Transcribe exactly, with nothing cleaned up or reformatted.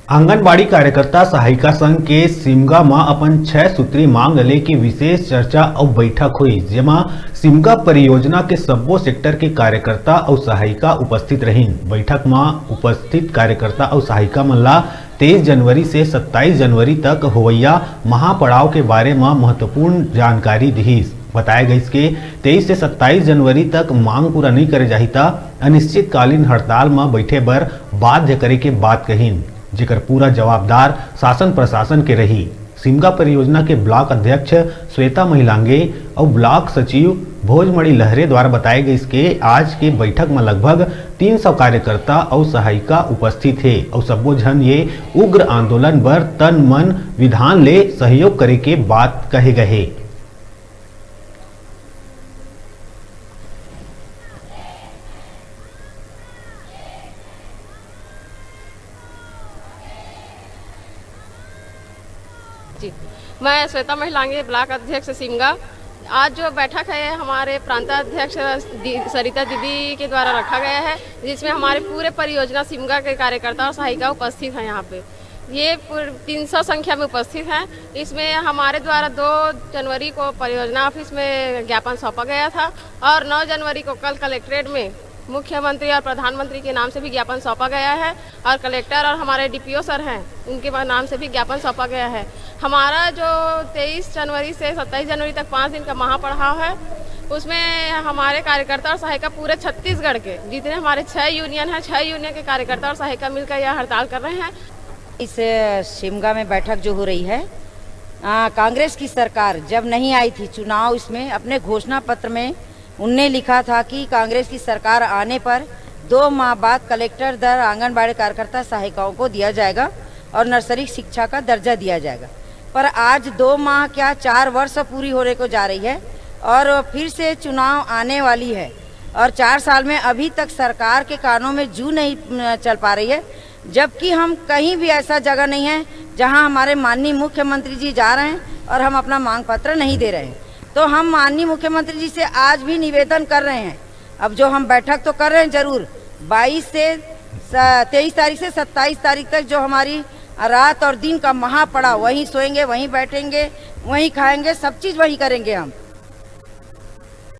आंगनबाड़ी कार्यकर्ता सहायिका संघ के सिमगा म अपन छह सूत्री मांग ले के विशेष चर्चा अउ बैठक हुई, जेमा सिमगा परियोजना के सब्बो सेक्टर के कार्यकर्ता अउ सहायिका उपस्थित रहिन। बैठक म उपस्थित कार्यकर्ता अउ सहायिका मन ला तेईस जनवरी से सत्ताईस जनवरी तक होवइया महापड़ाव के बारे म महत्वपूर्ण जानकारी दिहिस। बताए गइस के तेईस से सत्ताईस जनवरी तक मांग पूरा नइ करे जाही, त अनिश्चितकालीन हड़ताल म बैठे बर बाध्य करे के बात कहिन, जेकर पूरा जवाबदार शासन प्रशासन के रही। सिमगा परियोजना के ब्लॉक अध्यक्ष श्वेता महिलांगे अउ ब्लॉक सचिव भोजमणि लहरे द्वारा बताए गइस के आज के बैठक म लगभग तीन सौ कार्यकर्ता अउ सहायिका उपस्थित हे अउ सब्बो झन ये उग्र आंदोलन बर तन मन विधान ले सहयोग करे के बात कहे गए हे। जी, मैं श्वेता महिलांगे, ब्लॉक अध्यक्ष सिमगा। आज जो बैठक है हमारे प्रांत अध्यक्ष दी-, सरिता दीदी के द्वारा रखा गया है, जिसमें हमारे पूरे परियोजना सिमगा के कार्यकर्ता और सहायिका उपस्थित हैं यहाँ पे। ये पूर-, तीन सौ संख्या में उपस्थित हैं। इसमें हमारे द्वारा दो जनवरी को परियोजना ऑफिस में ज्ञापन सौंपा गया था और नौ जनवरी को कल कलेक्ट्रेट में मुख्यमंत्री और प्रधानमंत्री के नाम से भी ज्ञापन सौंपा गया है और कलेक्टर और हमारे डीपीओ सर हैं, उनके बा-, नाम से भी ज्ञापन सौंपा गया है। हमारा जो तेईस जनवरी से सत्ताईस जनवरी तक पाँच दिन का महापड़ाव है, उसमें हमारे कार्यकर्ता और सहायिका पूरे छत्तीसगढ़ के जितने हमारे छह यूनियन हैं, छह यूनियन के कार्यकर्ता और सहायिका मिलकर यह हड़ताल कर रहे हैं। इस शिमगा में बैठक जो हो रही है, आ, कांग्रेस की सरकार जब नहीं आई थी चुनाव, इसमें अपने घोषणा पत्र में उनने लिखा था कि कांग्रेस की सरकार आने पर दो माह बाद कलेक्टर दर आंगनबाड़ी कार्यकर्ता सहायिकाओं को दिया जाएगा और नर्सरी शिक्षा का दर्जा दिया जाएगा। पर आज दो माह क्या, चार वर्ष पूरी होने को जा रही है और फिर से चुनाव आने वाली है और चार साल में अभी तक सरकार के कानों में जू नहीं, अ, चल पा रही है, जबकि हम कहीं भी ऐसा जगह नहीं है जहां हमारे माननीय मुख्यमंत्री जी जा रहे हैं और हम अपना मांग पत्र नहीं दे रहे हैं। तो हम माननीय मुख्यमंत्री जी से आज भी निवेदन कर रहे हैं, अब जो हम बैठक तो कर रहे हैं जरूर, बाईस से स-, तेईस तारीख से सत्ताईस तारीख तक जो हमारी रात और दिन का महापड़ाव, वहीं सोएंगे, वहीं बैठेंगे, वहीं खाएंगे, सब चीज़ वहीं करेंगे हम।